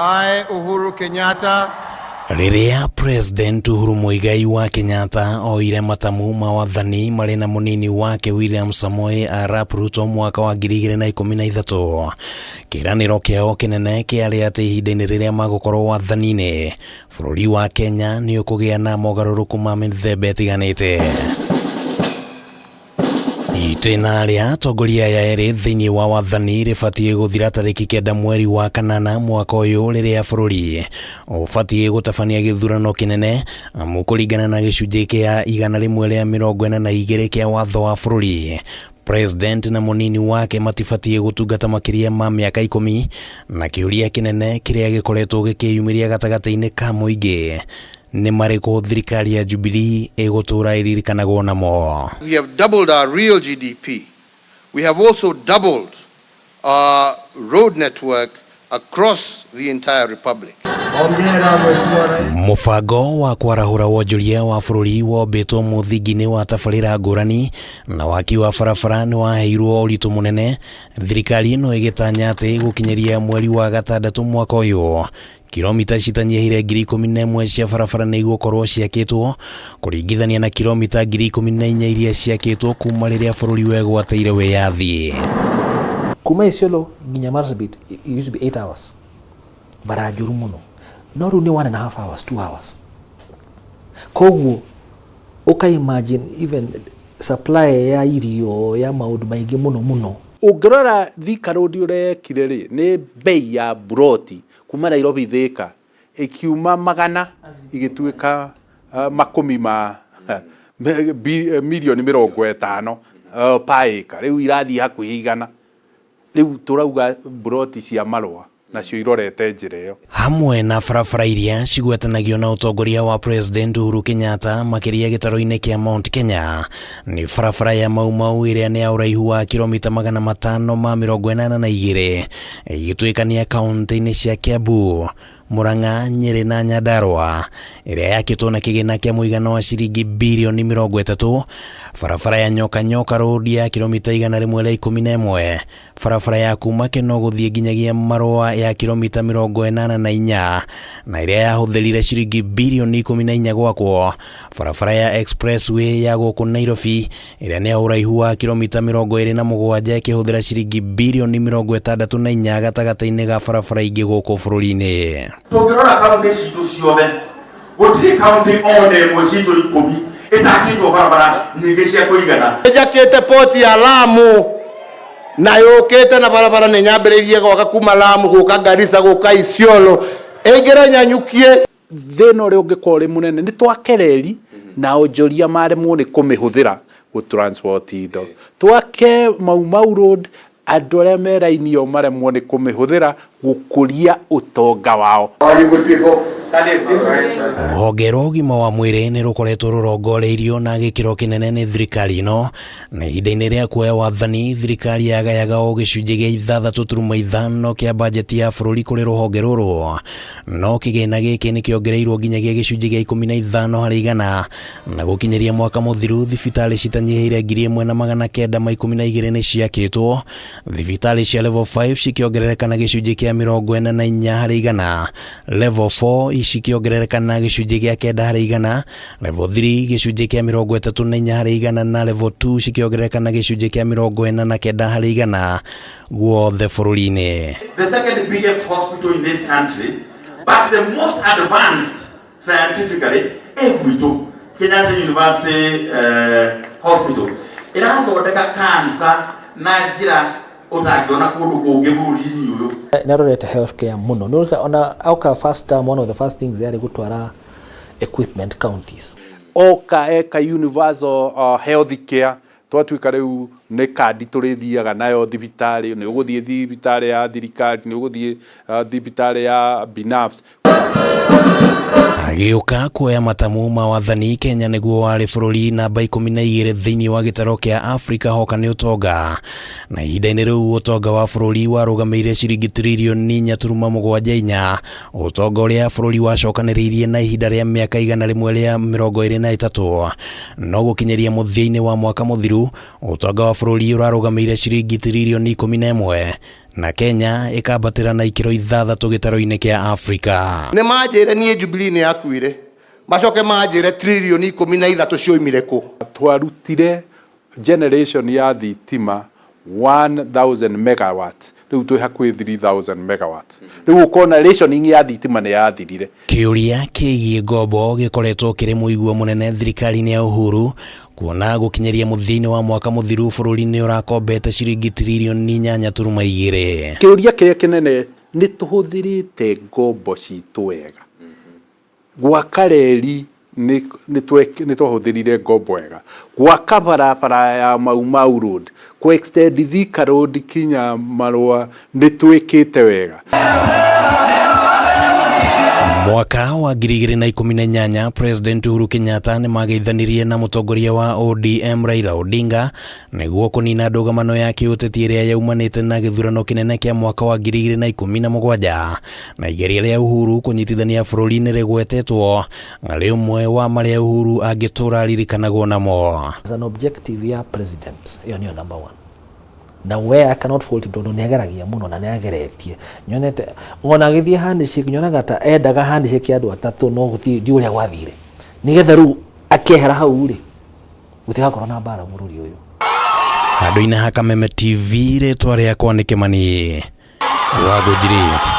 I, Uhuru Kenyatta, Rĩrĩa President Uhuru Muigai wa Kenyatta oire matamu ma wathani marĩ na mũnini wake William Samoei Arap Ruto mwaka wa 2013, kĩĩranĩro kĩao kĩnene kĩarĩ atĩ ihinda-inĩ rĩrĩa magũkorwo wathani-inĩ, bũrũri wa Kenya nĩ ũkũgĩa na mogarũrũku ma mĩthemba ĩtiganĩte. Itĩna rĩa atongoria aya erĩ thĩinĩ wa wathani rĩbatiĩ gũthira tarĩki 9 mweri wa kanana mwaka ũyũ, rĩrĩa bũrũri ũbatiĩ gũtabania gĩthurano kĩnene, amu kũringana na gĩcunjĩ kĩa 142 kĩa watho wa bũrũri, President na mũnini wake matibatiĩ gũtungata makĩria ma mĩaka 10, na kĩũria kĩnene kĩrĩa gĩkoretwo gĩkĩyumĩria gatagatĩ-inĩ ka mũingĩ nĩ marĩkũ thirikari ya Jubilee ĩgũtũra ĩririkanagwo namo. We have doubled our real GDP. We have also doubled our road network across the entire republic. Mũbango wa kwarahũra wonjoria wa bũrũri wombĩtwo mũthingi-inĩ wa tabarĩra ngũrani, na waki wa barabara nĩ waheirwo ũritũ mũnene, thirikari ĩno ĩgĩtanya atĩ gũkinyĩria mweri wa gatandatũ mwaka ũyũ, kilomita citanyihĩire 11,000 cia barabara nĩ igũkorwo ciakĩtwo, kũringithania na kilomita 14,000 iria ciakĩtwo kuma rĩrĩa bũrũri wegwatĩire wĩyathi. Kuma Isiolo nginya Marsabit, it used to be 8 hours, bara njũru mũno, no rĩu nĩ 1.5 hours, 2 hours. Koguo ũka imagine even supply ya irio, ya maũndũ maingĩ mũno mũno. Ũngĩrora Thika Road ũrĩa yekire rĩ, nĩ bei ya buroti kuma Nairobi Thika ĩkiuma magana igĩtuĩka makũmi ma milioni 50 per acre. Rĩu irathiĩ hakuhĩ 100. Rĩu tũrauga buroti cia marũa nacio irorete njĩra ĩyo. Hamwe na barabara iria cigwetanagio na ũtongoria wa President Uhuru Kenyatta, makĩria gĩtaro-inĩ kĩa Mount Kenya, nĩ barabara ya Mau Mau ĩrĩa nĩ ya ũraihu wa kilomita 582, ĩgĩtuĩkania kaunti-inĩ cia Kiambu, Murang'a, Nyeri na Nyandarua, ĩrĩa yakĩtwo na kĩgĩna kĩa mũigana wa ciringi birioni 30, barabara ya Nyoka Nyoka Road ya kilomita 111, barabara ya kuma Keno gũthiĩ nginyagia Marũa ya kilomita 84 na ĩrĩa yahũthĩrire ciringi birioni 14 gwakwo, barabara ya Expressway ya gũkũ Nairobi ĩrĩa nĩ ya ũraihu wa kilomita 27 ĩkĩhũthĩra ciringi birioni 64 gatagatĩ-inĩ ga barabara ingĩ gũkũ bũrũri-inĩ. Tũngĩrora kaunti citũ ciothe, gũtirĩ kaunti ona ĩmwe citũ 10 ĩtakĩtwo barabara nyingĩ cia kũigana. Njakĩte port ya Lamu na yũkĩte na barabara nĩ nyambĩrĩirie gwaka kuma Lamu gũka Garissa gũka Isiolo ĩingĩre Nyanyukie. Thĩna ũrĩa ũngĩkorwo ũrĩ mũnene nĩ twake reri na onjoria maremwo nĩ kũmĩhũthĩra gũ transport indo. Twake Mau Mau Road, andũ arĩa me raini ĩyo maremwo nĩ kũmĩhũthĩra gũkũria ũtonga wao. Rũhonge rwa ũgima wa mwĩrĩ nĩ rũkoretwo rũrongoreirio na gĩkĩro kĩnene nĩ thirikari ĩno, na ihinda-inĩ rĩa kuoya wathani, thirikari yagayaga o gĩcunjĩ gĩa 6.5 kĩa bajeti ya bũrũri kũrĩ rũhonge rũrũ, no kĩgĩna gĩkĩ nĩ kĩongereirwo nginyagia gĩcunjĩ gĩa 15%, na gũkinyĩria mwaka mũthiru thibitarĩ citanyihĩire 1912 nĩ ciakĩtwo, thibitarĩ cia level 5 cikĩongerereka na gĩcunjĩ kĩa 44%, level 4 cikĩongerereka na gĩcunjĩ gĩa 9%, level 3 gĩcunjĩ kĩa 34% na level 2 cikĩongerereka na gĩcunjĩ kĩa 49% guothe bũrũri-inĩ. The second biggest hospital in this country, but the most advanced scientifically, ĩ gwitũ Kenyatta University Hospital ĩrathondeka cancer na njĩra ũtangĩona kũndũ kũngĩ bũrũri-inĩ ũyũ. Nĩ arorete healthcare mũno. Nĩ ona auka first term, one of the first things yarĩ gũtwara equipment counties. Oka eka universal health care, twatuĩka rĩu nĩ kandi tũrĩthiaga nayo thibitarĩ, nĩ ũgũthiĩ thibitarĩ ya thirikari, nĩ ũgũthiĩ thibitarĩ ya binafsi. Agĩũka kuoya matamu ma wathani, Kenya nĩguo warĩ bũrũri namba 12 thĩinĩ wa gĩtaro kĩa Afrika hoka nĩ ũtonga, na ihinda-inĩ rĩu ũtonga wa bũrũri warũgamĩire ciringi tiririoni 4.74, ũtonga ũrĩa bũrũri wacokanĩrĩirie na ihinda rĩa mĩaka 123. No gũkinyĩria mũthia-inĩ wa mwaka mũthiru, ũtonga wa bũrũri ũrarũgamĩire ciringi tiririoni 11. Na Kenya ĩkambatĩra na ikĩro 6 gĩtarũ-inĩ kĩa Afrika. Nĩ manjĩre niĩ Jubilee nĩ yakuire, macoke manjĩre tririoni 13 cioimire kũ. Twarutire generation ya thitima 1000 megawatts, rĩu twĩ hakuhĩ 3000 megawatts. Rĩu ũkona rationing ya thitima nĩ yathirire. Kĩũria kĩgiĩ ngombo gĩkoretwo kĩrĩ mũigua mũnene thirikari-inĩ ya Uhuru, kuona gũkinyĩria mũthia-inĩ wa mwaka mũthiru bũrũri nĩ ũrakombete ciringi tririoni 8.2. Kĩũria kĩrĩa kĩnene nĩ tũhũthĩrĩte ngombo citũ wega. Gwaka reri nĩ twahũthĩrire ngombo wega. Gwaka barabara ya Mau Mau Road, kũ extend Thika Road kinya Marũa nĩ twĩkĩte wega. Mwaka wa 2018 President Uhuru Kenyatta nĩ mageithanirie na mũtongoria wa ODM Raila Odinga nĩguo kũnina ndũgamano ya kĩũteti ĩrĩa yaumanĩte na gĩthurano kĩnene kĩa mwaka wa 2017, na igeria rĩa Uhuru kũnyitithania bũrũri nĩ rĩgwetetwo arĩ ũmwe wa marĩa Uhuru angĩtũra aririkanagwo namo. As an objective ya president, ĩyo nĩyo number one, na where I cannot fault him, tondũ nĩ ageragia mũno na nĩ ageretie. Nyonete ona agĩthiĩ handshake, nyonaga ta endaga handshake ya andũ atatũ, no gũtirĩ, ndiũĩ ũrĩa gwathire, nĩgetha rĩu akĩehera hau rĩ, gũtigakorwo na mbara bũrũri ũyũ. Handũ-inĩ ha Kameme TV, rĩtwa rĩakwa nĩ Kĩmani wa Ngũnjiri.